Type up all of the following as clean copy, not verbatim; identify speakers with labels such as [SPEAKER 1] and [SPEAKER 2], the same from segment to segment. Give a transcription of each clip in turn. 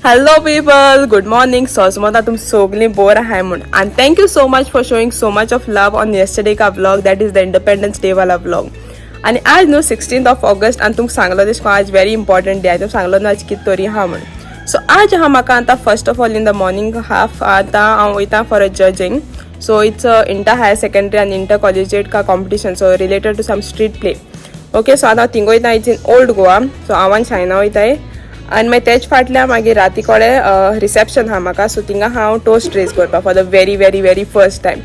[SPEAKER 1] Hello people, good morning. सोजमता तुम सोगली बोर आहाय म्हूण and thank you so much for showing so much of love on yesterday का vlog, that is the Independence Day वाला vlog. आनी आज न्हू 16 ऑफ ऑगस्ट आनी तुमकां सांगलो तेश कोन आज व्हेरी इम्पॉर्टंट डे. तुमकां सांगलो न्हू आज कितें तरी आहा म्हूण. सो आज आहा म्हाका आतां first of all in the morning half आतां हांव वयता for a judging. So it's a inter higher secondary आनी इंटर कॉलेजिएट का competition, so related to some street play. Okay, so आतां हांव थिंग वयता, it's in Old Goa. So हांव आनी शायना वयताय आनी मागीर तेज फाटल्यान मागीर राती कडेन रिसेप्शन आहा म्हाका. सो थिंगा हांव टोस्ट रेज करपा for the very very very first time.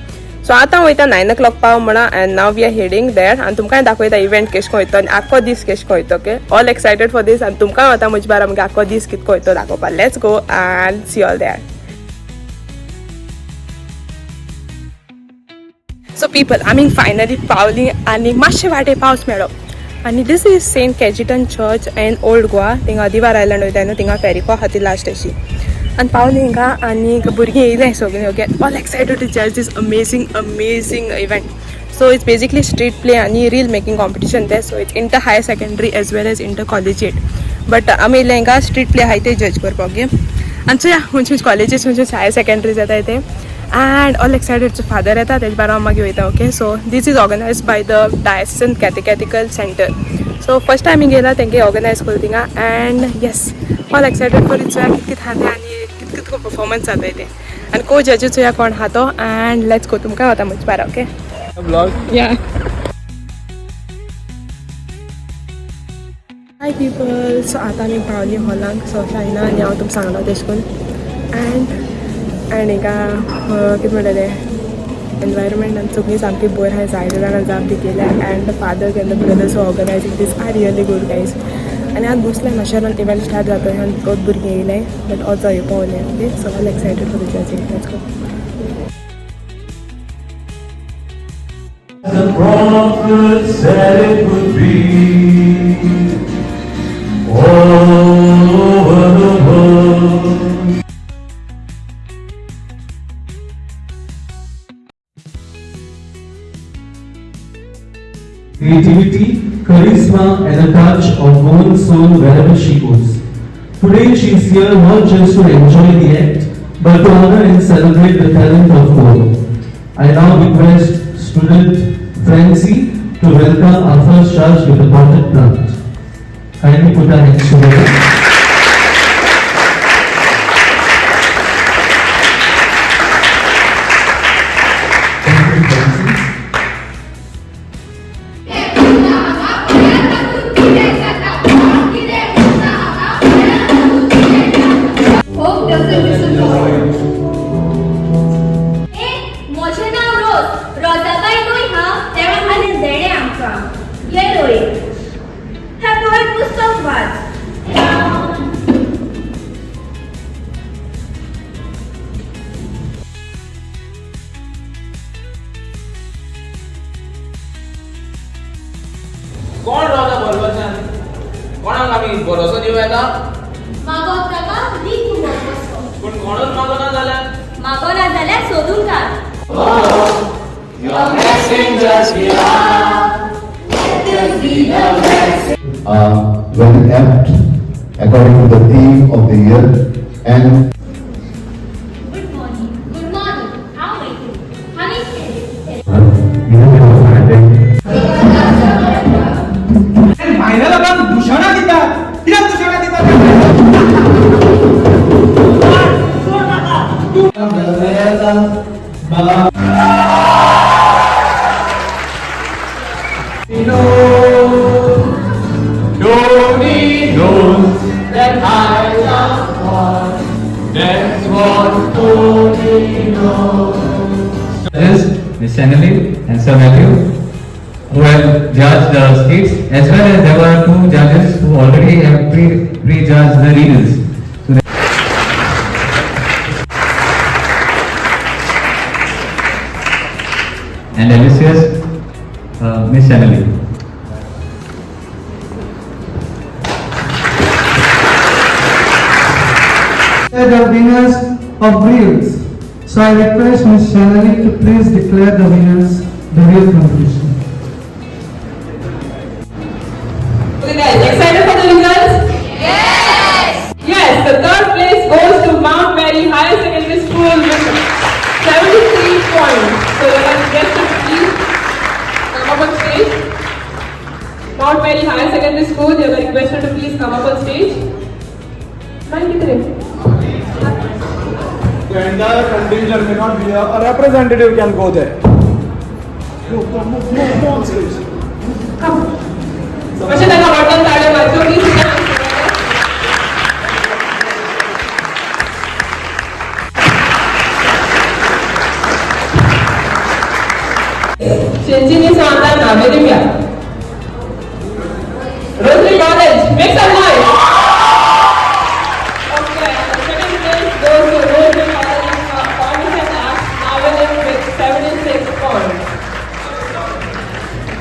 [SPEAKER 1] So आतां वयता 9 o'clock पाव म्हणा and now we are heading there. आनी तुमकांय दाखयता इव्हेंट केश वयतो आनी आख्खो दीस केश वयतो. Okay, all excited for this. आनी तुमकां वता म्हजे बारा मागीर आख्खो दीस कितको वयतो दाखोवपा. Let's go and see all there. So people, आमी फायनली पावली आनी मातशे वाटे पावस मेळ्ळो. आनी this is Saint Cajetan church in Old Goa. थिंगा दिवार आयलंड वयता न्हू, थिंगा फेरिको आहा ती लास्ट अशी. आनी पावली हिंगा आनी भुरगीं येयलें सगळीं. Okay, all excited to judge this amazing amazing event. So it's basically street play आनी रील मेकिंग कॉम्पिटिशन तें. So it's inter higher secondary as well as inter collegiate, but आमी येयले हिंगा स्ट्रीट प्ले आहाय ते जज करपाक. ओके, आनी चोया खंयचे खंयचे कॉलेजीस, खंयचे खंयचे हायर सेकेंडरीज येताय ते. And all excited. So father येता तेज बारा मागीर वयता. Okay, so this is organise by the diocesan catechetical centre. So first time गेला तेंगे ऑर्गनायज करून थिंगा. And yes, all excited for it. चोया कित कित आहा तें आनी कित कित परफॉर्मन्स जाताय तें आनी को जजीस चोया कोण आहा तो. अँड let's go, तुमकां वता म्हजे बारा. ओके
[SPEAKER 2] ब्लॉग
[SPEAKER 1] या. हाय पीपल, सो आतां आमी पावली हॉलांक. सो शायना आनी हांव तुमकां सांगलो तेश करून. अँड आनी हिंगा कितें म्हणटा तें एनवायरमेंट आनी सगळीं सामकी बरी आहा. जायते जाणां जाप बी केल्या and the fathers and the brothers organizing this are really good guys. आनी आतां बसले मातशें इव्हेंट स्टार्ट जाता आनी बहुत भुरगीं येयले, बट ऑल्सो येवपा पावले. Okay, so all excited for the judging. Let's go.
[SPEAKER 3] The prophet said it would be all over the world.
[SPEAKER 4] Creativity, charisma, and a touch of Goan soul wherever she goes. Today she is here not just to enjoy the act, but to honor and celebrate the talent of Goa. I now request student Francie to welcome our first judge with a potted plant. Kindly put our hands together. Thank you, Francie.
[SPEAKER 5] Hope doesn't disappoint.
[SPEAKER 6] ए म्हजें नांव रोज रोजाबाई न्हय हा तेणें आनी देणें आमकां ये रोय हें पळय पुस्तक वाच.
[SPEAKER 2] कोण रावता बरोबरच्यान? कोणाक आमी भरोसो दिवं येता?
[SPEAKER 6] मागोक ताका दी तूं भरवसो.
[SPEAKER 2] पूण कोणूच मागना जाल्यार?
[SPEAKER 6] मागोना जाल्यार सोदून काड.
[SPEAKER 7] Are very apt according to the theme of the year and
[SPEAKER 6] good morning. Good morning. हांव वयतली आनी
[SPEAKER 8] भायल्या लोकांक दुशणां दितात. कित्याक दुशणां दितात?
[SPEAKER 3] Tony knows that I love her. That's what Tony knows.
[SPEAKER 9] Judges, Ms. Shanali and Sir Matthew, who have judged the skits, as well as there were two judges who already have prejudged the reels. So and Aloysius, Ms. Shanali.
[SPEAKER 10] The winners of reels. So I request Ms. Shanali to please declare the winners the reel competition.
[SPEAKER 1] Okay guys, excited for the results? Yes! Yes, the third place 93.
[SPEAKER 8] The entire contingent may not be here. A representative can go there. Go, go, move, move, move on stage.
[SPEAKER 1] मातशें ताका व्हडल्यान ताळयो मारच्यो please. Chinchini Santa Navelimya. Rosary College, make some noise. Okay, and the second place goes to Rosary College, Commerce and Arts, Navelim with 76 points.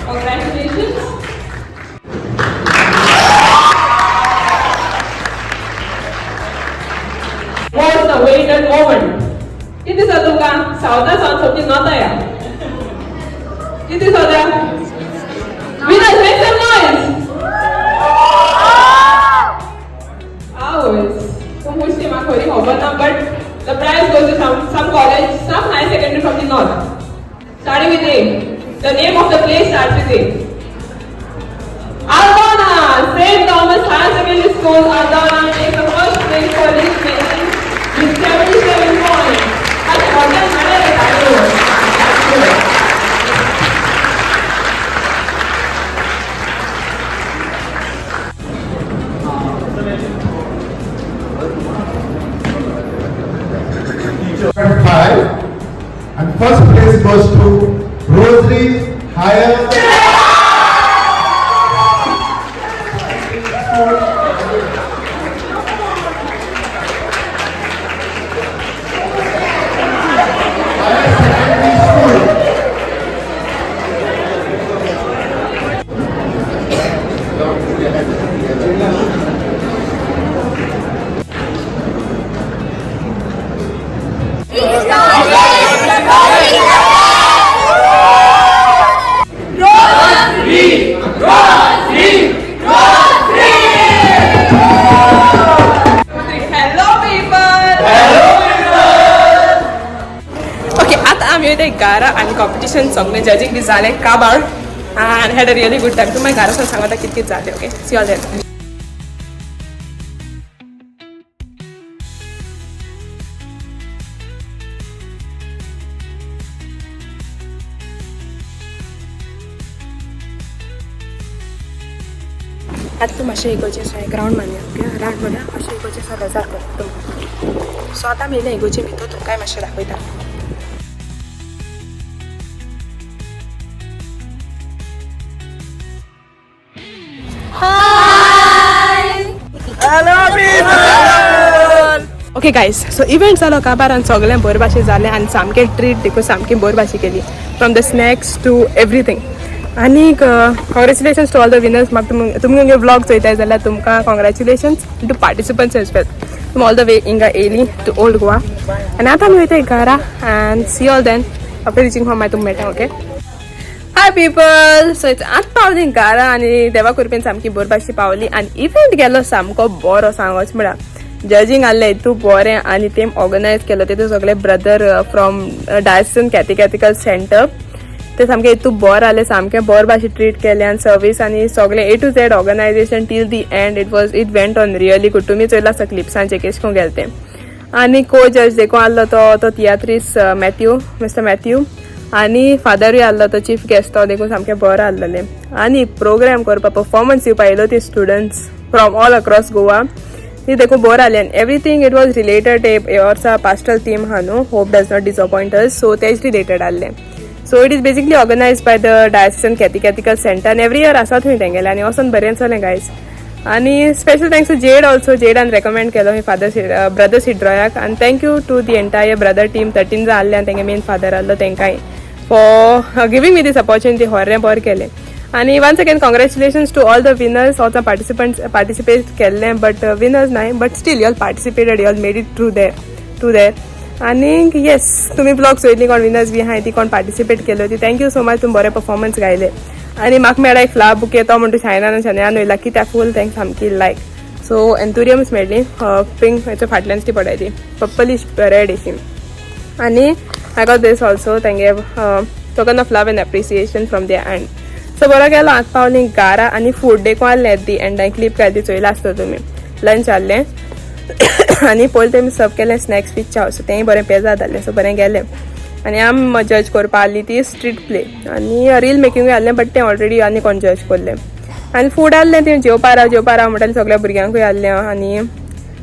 [SPEAKER 1] Congratulations. What's the weighted moment? किती दिसा तुमकां सावता सावन सोमती नोता किती दिसा. Winners, make some noise! आवयस, पूण मुश्टी म्हाका खरी खबर ना, but the prize goes to some college, some higher secondary from the north. Starting with A. The name of the place starts with A. Aldona! St. Thomas Higher Secondary School, Aldona takes the first place for this nation with 77 points. अच्छा, व्हडल्यान मारले ताळयो. That's good.
[SPEAKER 7] Five, and first place goes to Rosary Higher. Higher Secondary School.
[SPEAKER 1] Hello people! Hello people! Okay, आतां आमी वयता घरा आनी competition सगळें जजींग बी जालें काबार and had a really good time. तुमी घरा वचून सांगता कित कित जालें. Okay, see all then. आतां तूं मातशें इगोर्जे आसा ग्रावंड मारया. ओके, राउंड मारया मातशें इगोर्जे आसा बेजार कर तुमकां. सो आतां आमी येयल्या इगोर्जे भितर, तुमकांय मातशें दाखयता. ओके गायज, सो इव्हेंट जालो काबार आनी सगळें बरे भाशेन जालें आनी सामकें ट्रीट देखून सामकी बरे भाशेन केली, from the snacks to everything. आनीक congratulations to all the winners. म्हाका तुमी तुमगे व्लॉग चोयताय जाल्यार तुमकां congratulations, to participants as well. तुमी ऑल the way हिंगा येयली टू ओल्ड गोवा. आनी आतां आमी वयताय घरा and see all then after reaching home मागीर तुमकां मेळटा. Okay, hi people, so it's आतां पावली घरा आनी देवा कृपेन सामकी बरी भाशेन पावली आनी इव्हेंट गेलो सामको बरो सांगोच म्हळ्यार जजींग आहलें हितू बरें आनी तेम ऑर्गनायज केलो तेतून सगळे brother from diocesan catechetical centre ते सामकें हितू बरें आहलें, सामकें बरें भाशेन ट्रीट केलें आनी सर्वीस आनी सगळें A to Z organization till the end it went on really good. तुमी चोयलां आसता क्लिप्सांचे केश करून गेले तें. आनी को जज देखून आहलो तो तियात्रीस मॅथ्यू, मिस्टर मॅथ्यू, आनी फादरूय आहलो तो चीफ गेस्ट, तो देखून सामकें बरें आहलेलें. आनी प्रोग्राम करपाक परफॉर्मन्स दिवपा येयलो ती students from all across Goa, ती देखून बरें आहलें. आनी एवरीथींग it was related हे वर्सा पास्टल थीम आहा न्हू, hope does not disappoint us, so तेज रिलेटेड आहलें. So it is basically organized by the diocesan catechetical centre आनी एवरी इयर आसा थंय तेंगेलें आनी वचोन बरें जालें गायज. आनी special thanks to Jade also. जेडान recommend केलो ही फादर ब्रदर सिड्रॉयाक आनी thank you to the entire brother team. 13 जाण आहले आनी तेंगे मेन फादर आहलो तेंकांय for giving me this opportunity. होरें बरें केलें. आनी once again congratulations to all the winners, all the participants participate केल्ले बट विनर्स नाय, but still y'all participated, y'all made it through there to there. आनी येस, तुमी ब्लॉग चोयली कोण विनर्स बी आहाय ती कोण पार्टिसिपेट केलो ती, thank you so much. तुमी बरें परफॉर्मन्स गायले. आनी म्हाका मेळ्ळा एक फ्लावर बुके, तो म्हणटा शायनान शनयान वयला की त्या फूल तांकां सामकी लायक. सो एन्थुरियम्स मेळ्ळी पिंक हेच्या फाटल्यान ती पडाय ती पर्पलिश रेड अशी. आनी I got this also, तेंगे token of love and appreciation from the end. So बरो गेलो. आतां पावली घरा आनी फूड देखून आहलें एट the and, हांवें क्लिप घातली, चोयला आसतो तुमी. लंच आहलें. आनी पयलीं तेमी सर्व केलें स्नॅक्स विथ चाव, सो तेंय बरें पेजाद जालें, सो बरें गेलें. आनी आम जज करपा आहली ती स्ट्रीट प्ले आनी रील मेकिंगूय आहलें, बट तें ऑलरेडी आनी कोण जज कोरलें. आनी फूड आहलें तें जेवपा राव जेवपा राव म्हणटालें, सगळ्या भुरग्यांकूय आहलें आनी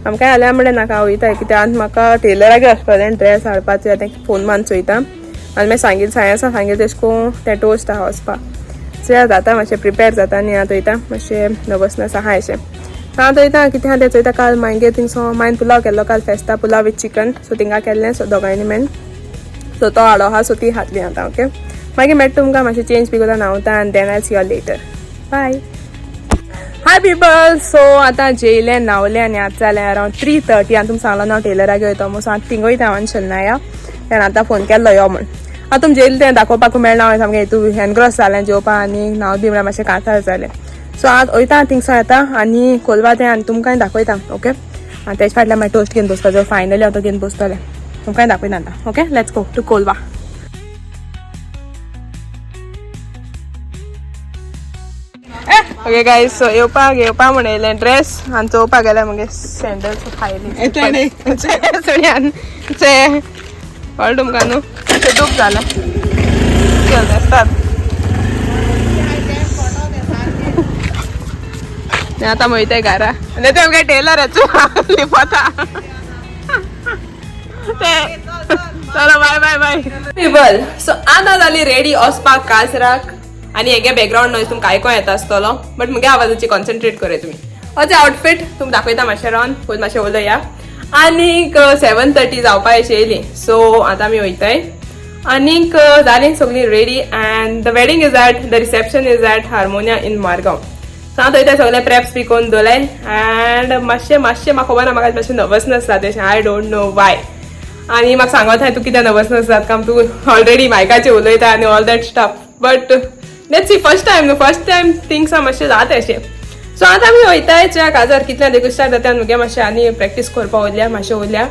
[SPEAKER 1] आमकांय आहलें. म्हणलें नाका, हांव वयता, कित्याक आतां म्हाका टेलराक वचपा जाय ड्रेस हाडपाचो. तें फोन मारून चोयता आनी मागीर सांगील सायन्सा सांगील तेश कोन तें टोस्ट आहा वचपा. सो जाता मातशें प्रिपेर जाता आनी आतां वयता. मातशें नर्वसनेस आहा अशें. सो आतां वयता, कितें आहा तें चोयता. काल मागीर थिंगसो मायन पुलाव केल्लो, काल फेस्ता पुलाव विथ चिकन, सो थिंगा केल्लें, सो दोगांयनी मेन, सो तो हाडो आहा, सो ती खातली आतां. ओके, मागीर मेळटा तुमकां. मातशें चेंज बी करता, न्हांवता आनी then I see you later. Bye. Hi people, so आतां जेयलें, न्हांवलें आनी आतां जालें अरावंड 3:30. आनी तुमकां सांगलो ना टेलराक वयतो म्हूण, सो आतां थिंग वयता हांव शन्नाया. तेणें आतां फोन केल्लो यो म्हूण. आतां तुमी जेयलें तें दाखोवपाकूय मेळना, सामकें हितू एनग्रोस जालें जेवपा आनी न्हांव बी म्हळ्यार मातशें कांतार जालें. सो आतां वयता थिंगसो येता आनी कोलवा तें आनी तुमकांय दाखयता. ओके, आनी तेज फाटल्यान मागीर टोस्ट घेवन बसपाचो. फायनली हांव तो घेवन बसतलें, तुमकांय दाखयता आतां. Okay, let's go to Colva. Okay guys, so येवपाक येवपा म्हण येयलें ड्रेस आनी चोवपाक गेल्यार मगे सँडल्स खायली चण्यान चे कळ्ळें तुमकां न्हू, मातशें दूख जालें. चल आसतात आतां वयताय घरा. आनी ते आमगे टेलराचो लिपता ते. चलो, bye bye bye people. So आतां जाली रेडी वचपाक काजराक आनी हेगे बॅकग्रावंड नॉयज तुमकां आयकों येता आसतलो, बट मुगे आवाजाची कॉन्सन्ट्रेट करया तुमी. अशें आउटफीट तुमकां दाखयता मातशें रावन, पयलीं मातशें उलया. आनीक 7:30 जावपा अशें येयली, सो आतां आमी वयताय. आनीक जालीं सगळीं ready and the wedding is at the reception is at Harmonia in Margao. So आतां वयता, सगळें प्रेप्स बी करून दवरलाय. अँड मातशें मातशें म्हाका खबर ना, म्हाका मातशें नर्वसनेस जाता तशें, I don't know why. आनी म्हाका सांगत हांवें, तूं कित्याक नर्वसनेस जाता काम, तूं ऑलरेडी मायकाचेर उलयता आनी all that stuff, but let's see. First time न्हू, फर्स्ट टायम थिंग्स मातशें जाता अशें. सो आतां आमी वयताय च्या काजार. कितल्या देखून स्टार्ट जाता आनी मुगे मातशें आनी प्रॅक्टीस करपा उरल्या, मातशें उरल्या.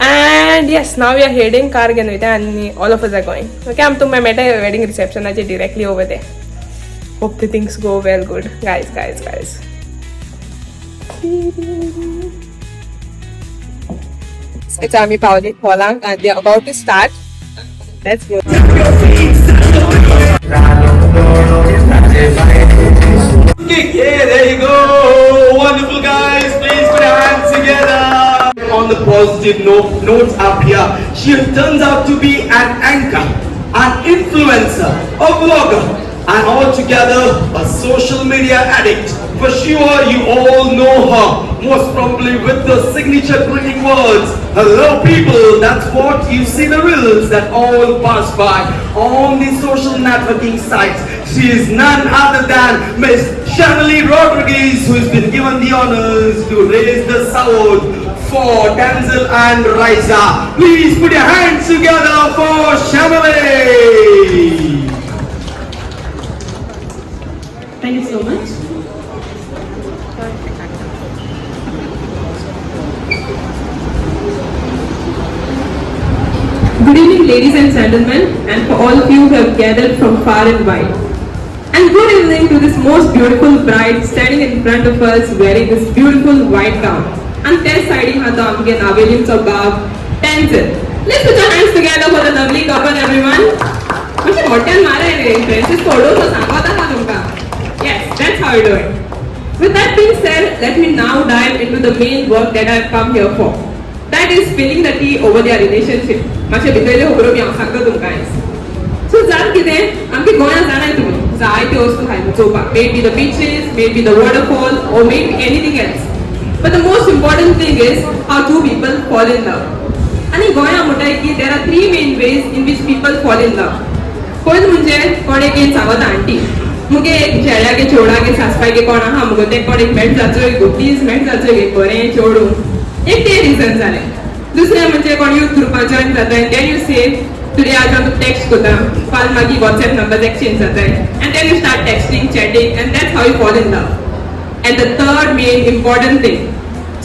[SPEAKER 1] And yes, now we are heading, car घेवन वयता आनी all of us are going. Okay, आमी तुमकां मेळटा wedding रिसेप्शनाचेर directly over there. Hope the things go well. Good guys, guys, guys. It's आमी पावली हॉलांक and they are about to start. Let's go.
[SPEAKER 3] Yeah, there you go. Wonderful, guys. Please put your hands together. On the positive notes up here, she turns out to be an anchor, an influencer, a vlogger, and altogether a social media addict. For sure, you all know her, most probably with the signature greeting words, "Hello people." That's what you see the reels that all pass by on the social networking sites. She is none other than Miss Shanley Rodriguez, who has been given the honors to raise the sword for Denzel and Riza. Please put your hands together for Shanley.
[SPEAKER 11] Thank you so much. Good evening, ladies and gentlemen, and for all of you who have gathered from far and wide. And good evening to this most beautiful bride standing in front of us wearing this beautiful white gown. And त्या सायडीन आहा तो आमगे नावेलींचो बाब टेन्झल. Let's put your hands together for the lovely couple, everyone. मातशें मोठ्यान माराय रे, friends फोडो सांगत आसा तुमकां. Yes, that's how you do it. With that being said, let me now dive into the main work that I've come here for. That is spilling the tea over their relationship. मातशें भितरल्यो खबरो बी हांव सांगता तुमकां आयज. So जाल कितें, आमगे गोंयांत जाणाय तुमी जायत्यो वस्तू आहाय चोवपाक, may be the beaches, may be the waterfall, or may be anything else. But the most important thing is how two people fall in love. आनी गोंया म्हणटाय की there are three main ways in which people fall in love. पयलीं म्हणजे कोण एक येवन सांगता, आंटी, मुगे एक चेड्यागे चेवडागे सासपायगे कोण आहा मुगो, तें कोण एक मेट जाचोय गो, प्लीज मेट जाचोय गे, बरें चेडूं. एक तें रिजन जालें. दुसरें म्हणजे कोण यूथ ग्रुपान जॉयन जाता, then you say today आज हांव तुका टॅक्स्ट करता, फाल्यां मागीर वॉट्सएप नंबर एक्सचेंज जाताय and then you start texting, chatting, and that's how you fall in love. And the third main important thing,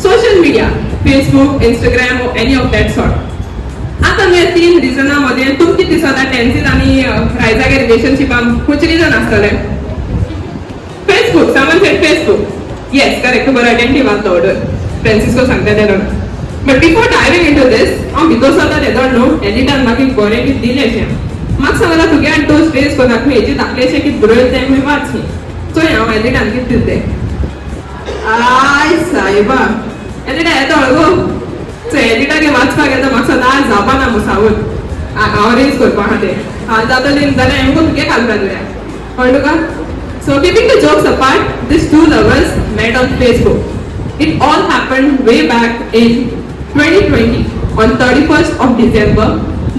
[SPEAKER 11] social media, Facebook, Instagram or any of that sort. आतां ह्या तीन रिजना मदें तुमकां कितें दिसता, टेन्सील आनी रायजागे रिलेशनशिपान खंयचे रिजन आसतलें? Facebook. Someone said Facebook. Yes, correct. बरं अटेंटीव आसलो ऑर्डर. फ्रांसिस्को सांगता तेदोण. But before diving into this, हांव भितर सरता तेदोण न्हू एलिटान म्हाका एक बरें कितें दिलें. म्हाका सांगला तुगे आनी टोस्ट रेज कोन्नाक हेजी धाकलेशें कितें बरयलें तें मागीर वाच. चोय हांव एलिटान कितें दिलें तें. I सायबा, एलिटा येता गो. सो एलिटागे वाचपाक येता. म्हाका सदां जावपा ना मुसावून हांव रेज करपा आहा तें हांव जातलें जाल्यार हांवें तुगे घालपा तुवें, कळ्ळें तुका? So keeping the jokes apart, these two lovers met on Facebook. It all happened way back in 2020 on 31st of December.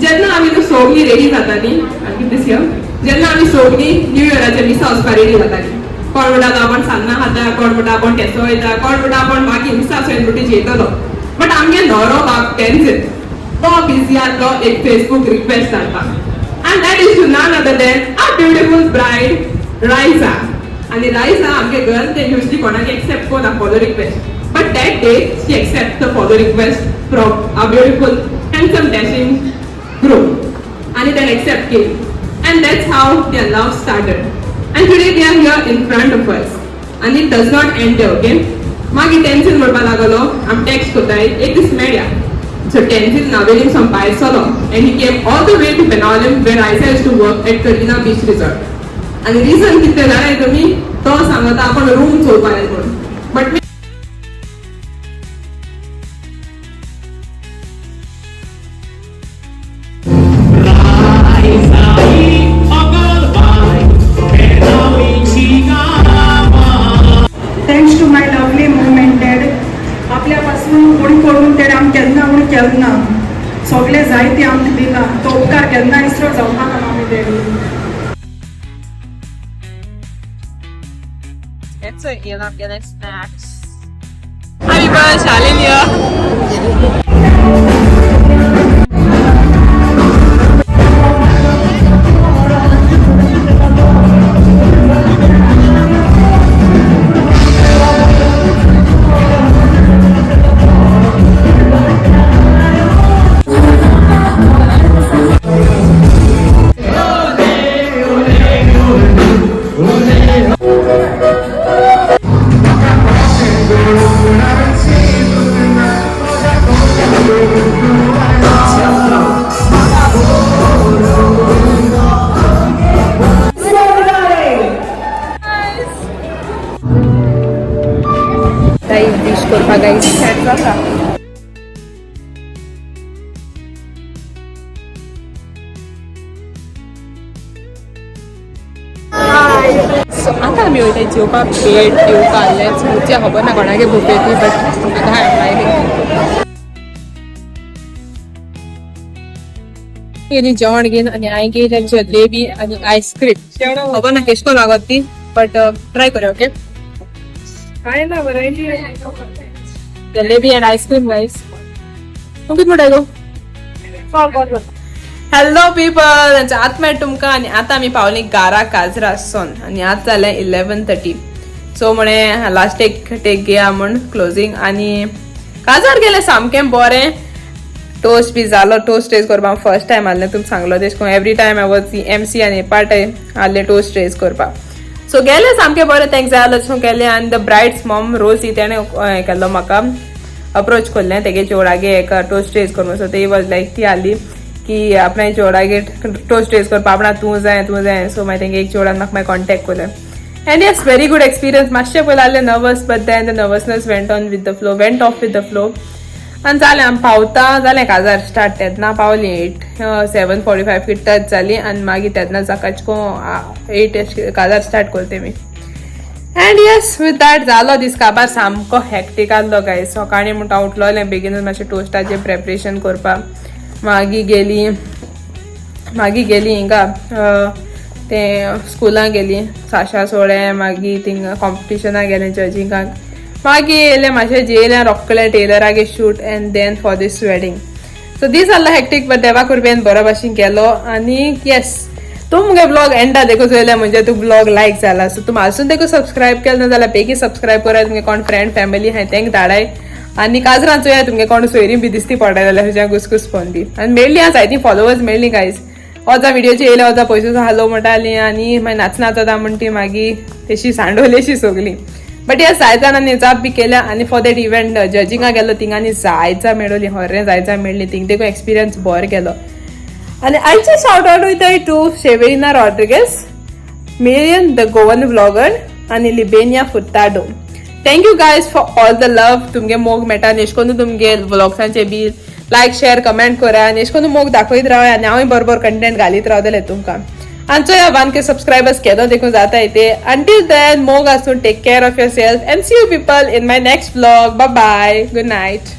[SPEAKER 11] जेन्ना आमी न्हू सोगलीं रेडी जातालीं आनी दीस इयर जेन्ना आमी सोगलीं न्यू इयराच्या मिसा वचपा रेडी जातालीं, कोण म्हणटा आपूण सान्नां खाता, कोण म्हणटा आपूण केसो वयता, कोण म्हणटा आपूण मागीर मिसा वचून रोटी जेयतलो. बट आमगे न्हवरो बाब टेन्शन, तो बिजी आसलो एक फेसबूक रिक्वेस्ट धाडपाक, and that is to none other than a beautiful bride, Raisa. आनी रायसा आमगे गर्ल, ते युजली कोणाक एक्सेप्ट कोना follow request, but that day she accept the follow request from a beautiful, handsome, dashing groom आणि then accept केली, and that's how their love started, and today they are here in front of us. And it does not end there, okay? मागीर tension म्हणपाक लागलो, आमी text करताय. एक दीस मेळया. सो टेन्शन नावेलीम सावन भायर सरलो and he came all the way to Benaulim, where Raisa used to work at Karina Beach Resort. आनी रिजन कितें जाणाय तुमी? तो सांगता आपण रूम चोवपाक येता म्हणून, but
[SPEAKER 12] Thanks to my lovely mom and dad. आपल्यापासून उणी करून तेणें आमकां केन्ना उणी केलें ना. सगळें जाय तें आमकां दिलां. तो उपकार केन्ना इसरो जावपा ना मामी daddy.
[SPEAKER 1] It's a I'm getting snacks. Hi people, Shalin here. Dish करपा गाईज जाता. सो आतां आमी वयता जेवपाक पेट दिवपाक. Let's मुच्या, खबर ना कोणागे बुफे ती, बट आतां हांवें गेली जेवण घेवन आनी हांवें घेयलें जलेबी आनी आयस्क्रीम. खबर ना केश कोन्न लागत ती, बट ट्राय करूया. ओके.
[SPEAKER 11] काय ना बरं.
[SPEAKER 1] Jalebi and ice cream guys. तूं कितें म्हणटाय गो? हॅलो पीपल, आतां मेळटा तुमकां. आनी आतां आमी पावली गारा काजरा सोन आनी आतां जालें 11:30. सो म्हणे लास्ट एक टेक घेया म्हूण क्लोजींग. आनी काजार गेलें सामकें बरें. टोस्ट बी जालो. टोस्ट रेज करपाक फर्स्ट टायम आहलें. तुमकां सांगलो तेश करून every time I was MC आनी पार्ट आहलें टोस्ट रेज करपाक. सो गेलें सामकें बरें. तांकां जाय जाल्यार तशें केलें. आनी the brides mom रोजी, तेणें हें केल्लो, म्हाका अप्रोच केल्लें तेगे चेवडागे एक टोस्ट रेज करूं. सो ते वॉज लायक, ती आहली की आपणा चेवडागे टोस्ट रेज करपा आपणा तूं जाय, तूं जाय. सो मागीर तेंगे एक चेवडान म्हाका मागीर कॉन्टेक्ट केलें. And yes, very good experience. मातशें पयलीं आहलें nervous, but then the nervousness went on with the flow, went off with the flow. आनी जालें, आमी पावता जालें काजार स्टार्ट. तेन्ना पावलीं 8, 7:45 की टच जाली. आनी मागीर तेन्ना जाकाचको 8 काजार स्टार्ट करते मी. एंड येस, विथ that जालो दीस काबार. सामको हॅक्टीक आहलो गायज. सकाळीं म्हणटा उठलोलें बेगीनूच मातशें टोस्टाचें प्रेपरेशन करपाक. मागीर गेली हिंगा तें स्कुलां गेली, साशा सोळें. मागीर थिंगा कॉम्पिटिशनाक गेलें जजिंगाक. मागीर येयलें, मातशें जेयलें रोखडें, टेलरागे shoot and then for this wedding. So दीस आहलो हॅक्टीक, बट देवा कुरबेन बरो भाशेन गेलो. आनी येस, तूं मुगे ब्लॉग एंडा देखून चोयल्या म्हणजे तूं ब्लॉग लायक जाला. सो तूं अजून देखून सबस्क्रायब केलें ना जाल्यार बेगीन सबस्क्रायब कराय. तुमगे कोण फ्रेंड फॅमिली आहाय तेंक धाडाय. आनी काजरान चोया, तुमगे कोण सोयरी बी दिसती पडटा जाल्यार खंयच्या घुसघुस फोन बी. आनी मेळ्ळी आहा जायतीं फॉलोवर्स मेळ्ळी गायज. ओजा व्हिडिओची येयले, ओजा पयसो हालो म्हणटाली आनी मागीर नाच नाचता म्हणटी, मागीर तेशी सांडवली अशी सगळी. बट या जाय जाणांनी जाप बी केल्या आनी फॉर that event जजिंगा गेलो थिंगांनी जायचा मेळोली, हर्रें जायचा मेळ्ळी थिंग, देखून एक्सपिरियन्स बरो केलो. आनी आयचे शावट आउट वयताय to Sheverina Rodrigues, Marian the Goan vlogger आनी लिबेनिया Furtado. Thank you guys for all the love. तुमगे मोग मेळटा आनी एश कोन्न तुमगे व्लॉग्सांचे बी लायक, शेअर, कमेंट करा आनी एश कोन्न मोग दाखयत राव आनी हांवूय बरोबर कंटेंट घालीत रावतलें तुमकां. आनी चोया, 1K subscribers केदो देखून जाता ते. अंटील then मोग आसूं, take care of yourself and see you people in my next vlog. Bye, good night.